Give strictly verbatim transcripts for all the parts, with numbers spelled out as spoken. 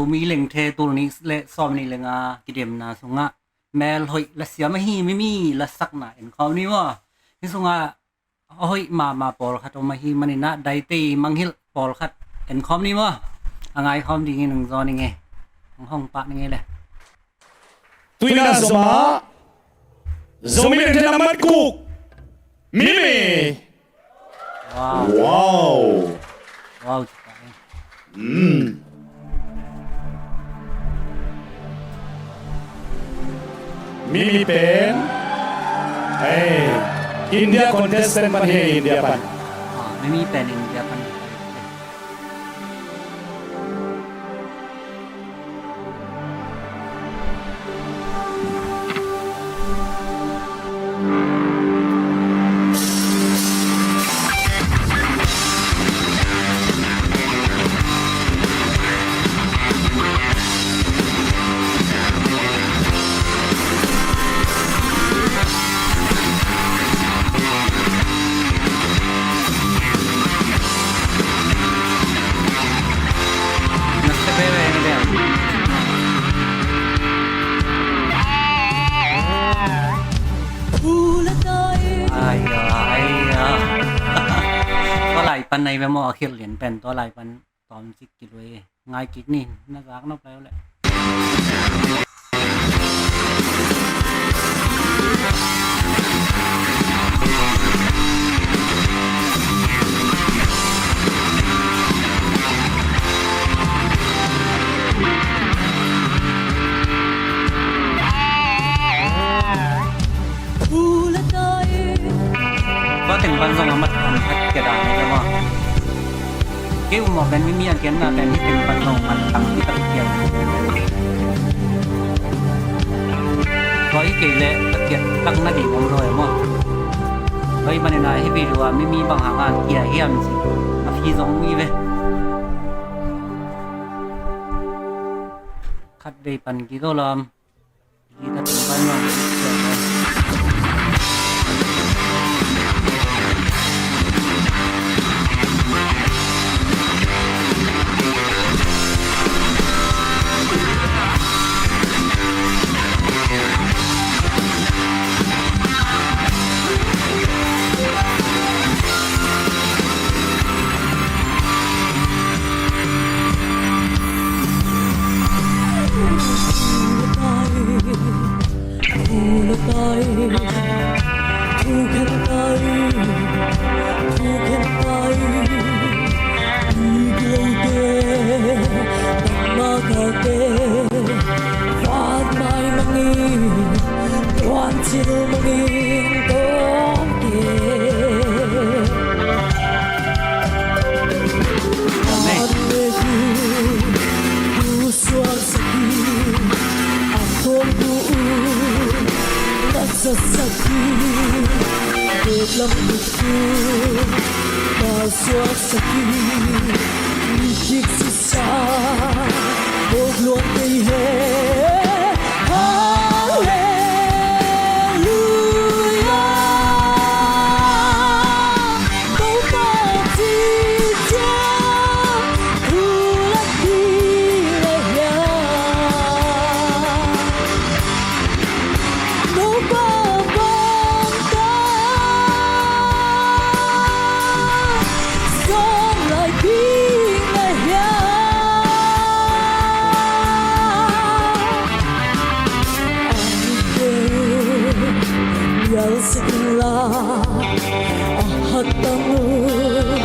Zomi Lengthe tul nih le sawm nih le nga kidemna sungah melhoih lasiam ahi Mimi lasakna en khawm ni maw. Hih sungah a hoih mahmah pawlkhat om ahih manin ah Daitei Manghilh pawlkhat en khawm ni maw. A ngai khawm dingin hong zawn ing e. Hong hong pah ning e le. Tuina zomah Zomi Lengthe nambat guk, Mimi. Wow. Wow. Wow. Mm. Mimi pen, eh, India contestant pan hi, India pan. Ah, Mimi pen India pan. Ai ya, ai ya. Tua lai pan nai ve maw, a khel lian pen tua lai pan. Tawm cik kilui, ngai kik ni, na zak nop lai uh leh. Tua teng pan zong a mat om khat kia dan a maw. Kei um mawk pen Mimi a genna pen hih teng pan zong man tam hi tak kia. Tua hi kei leh a kiat tak nading om lo e maw. Tua hi manin a hih video ah Mimi bang hang a kia hiam ci a phi zong mi ve. Khat vei pan kik o lam. Suaksak hi, a khuang bu uh na zatsak hi, bek lam buk uh na suaksak hi, mi kik sisa bok luang kei he. Halleluia. Topa ci ciang thu la ding a hiam? Topa bang ta sawm lai ding a hiam? A mit deuh mialsak inla, a haktang uh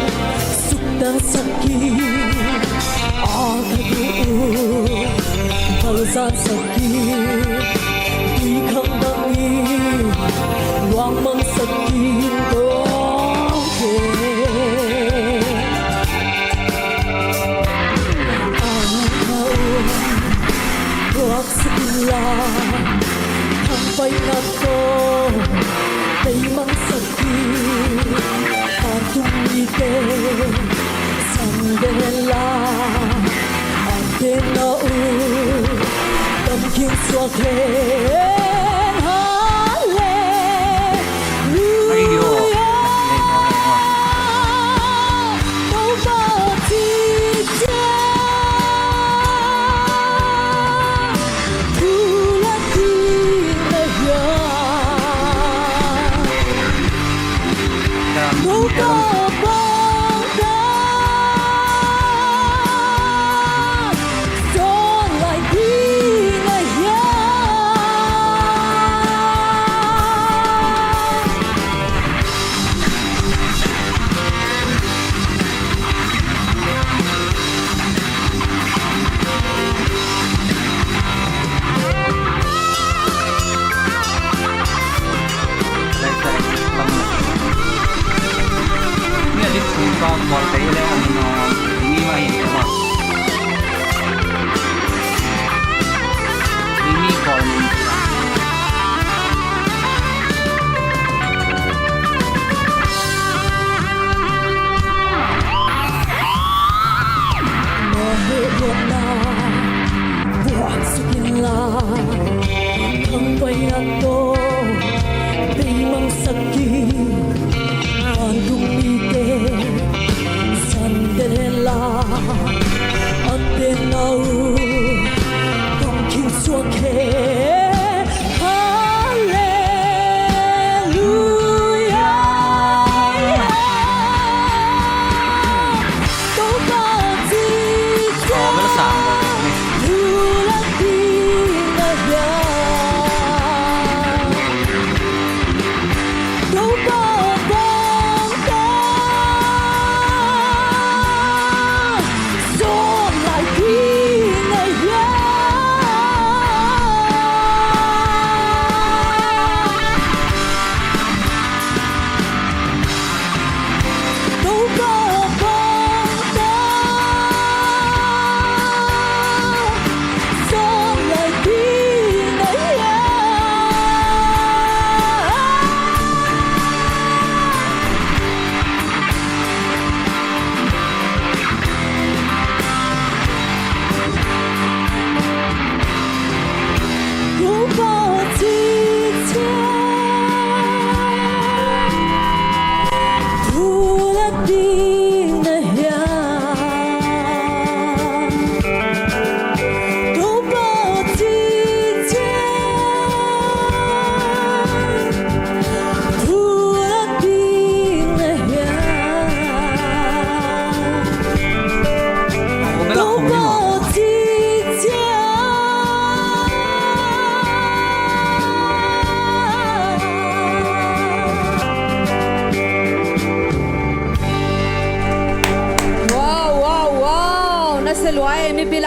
suktangsak hi, a thak uh balzansak hi, tuikhang bangin luangmangsak hi, tua kei. A na uh buaksak inla, thangpaihna tawh teimangsak hi. Vantung mite sang den la, a tenna uh damkhing suak hen. Halleluia. Topa ci ciang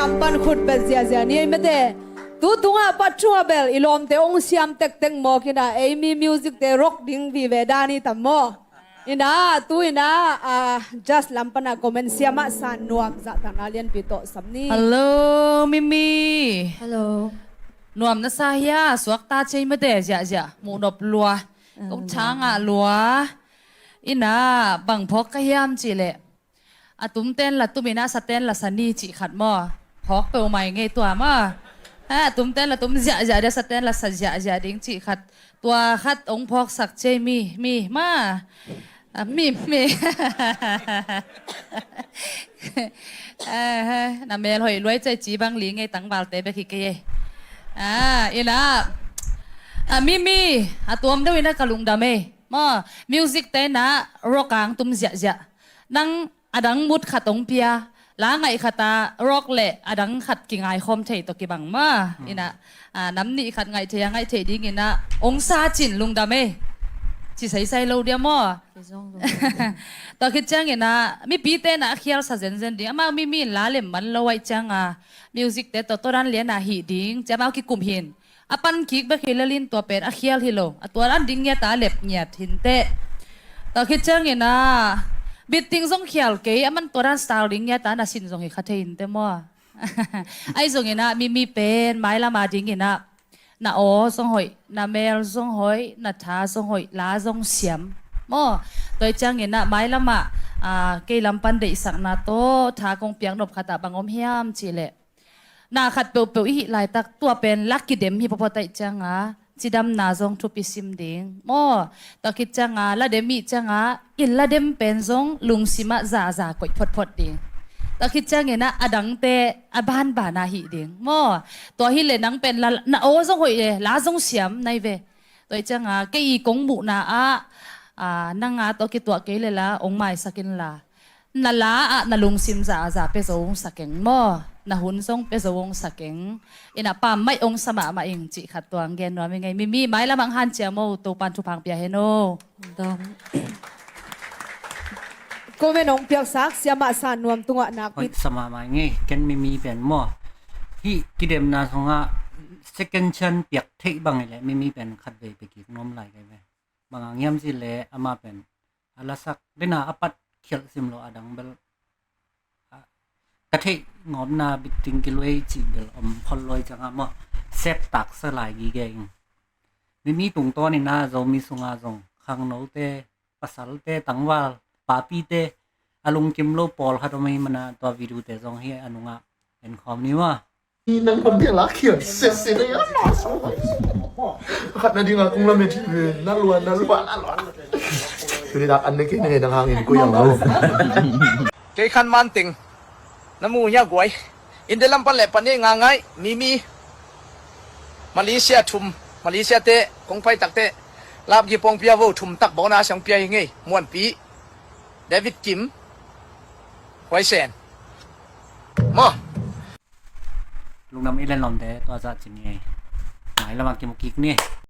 Lam pan khut bet ziahziah ni ei mate. Tu tungah pat tungah bel i lawmte hong siam tektek mawk inah ei mi music te rock ding vive dan hi tam maw? Inah tu inah, ah, just lam panah comment siamah San Nuam zahtakna lianpi tawh sam ni. Hello Mimi. Hello. Nuam na sa hia? Suakta cei mate ziahziah muhnop lua. Kong thangah lua. Inah bang phawk ka hiam cihleh, a tumten la tum inah saten la sa ni cih khat maw? Phawk peuhmah i ngei tua maw? A tumten la tum ziahziah dia, saten la sa ziahziah ding cih khat. Tua khat hong phawksak cei mi, mi maw? A, mi, mi. Aha, na mel hoih luai cei ci bang li ngei, tangvalte bek hi kei ei. A, inah, a, Mimi, a tuam deuh inah ka lungdam ei. Maw, music te inah rock ang tum ziahziah. Nang a dang mut khat hong pia, la ngaih khat a rock le a dang khat kingai khawm thei tawh kibang maw? Inah, a, nam nih khat ngaih thei a ngaih thei ding inah hong sa cin lungdam ei. Ci saisai lo dia maw? Tua khit ciang inah mipite inah a khial sa zenzen ding. Amau Mimi in la lem man lo ahih cianga music te tawh tawdan liana hih ding ci amau kikum hin. A pan kik bek hi lelin tua pen a khial hi lo. A tua dan ding ngiat a lep ngiat hinteh. Tua khit ciang inah beat ding zong khial kei, a man tua dan style ding ngiat a na sin zong hi kha thei hinteh maw? Ahi zong inah Mimi pen mailam a ding inah na aw zong hoih, na mel zong hoih, na tha zong hoih, la zong siam maw? Tua hi ciang inah mailam ah, a, kei lam pan deihsakna tawh tha kong piak nop khat ah bang om hiam cihleh, na khat peuhpeuh i hih laitak tua pen la kidem hi pawpaw taih cianga cidamna zong thupi sim ding maw? Tua khit cianga la dem i hih cianga i la dem pen zong lungsimah zaza koih photphot ding. Tua khit ciang inah a dangte a banbana hih ding maw? Tua hileh nang pen la, na aw zong hoih le la zong siam nai ve. Tua hi cianga kei i kong muhna ah, a, nanga tawh kituah kei le la hong maisak inla, na la ah na lungsim zaza pia zo hong sa keng maw? Na hun zong pia zo hong sa keng. Inah pammaih hong sa mahmah ing cih khat tuang gen nuam ing ei. Mimi, mailam ah hanciam o, Topan thupha pia hen o. Comment hong piaksak siamah San Nuam tungah nakpi. Hoih sa mahmah ing ei. Ken Mimi pen maw, hih kidemna sungah second chance piak theih bang hileh Mimi pen khatvei pia kik nuam lai kei ve. Bang hang hiam cihleh ama pen a lasak dena a pat khialh sim lo, a dang bel, a, ka theih ngawpna beat ding kiluai cih bel om khol lo hi cianga maw, sep taksa lai gige ing. Mimi tungtawn inah Zomi sunga zong khangnote, pasalte, tangval, papite, a lungkim lo pawlkhat om ahih mana tua video te zong hi a nungah en khawm ni maw? Nang lam bia la khial sese na ya. Khat na dinga kong lam e thi ve. Na lua, na lua, na lua. Tuni dak an ne kei na ngei nang hangin ko yang lau. Kei khan man ting. Na mu hia guai. India lam pan le pan ni nga ngai, Mimi. Malaysia thum, Malaysia te kong pai tak te lap gi pong pia vo, thum tak bona siang pia hi ngei. Muanpi, David Kim, Huai Sen. Maw. Lungdam i len lawmte tua zah ci ni ei. Mailam ah kimu kik ni.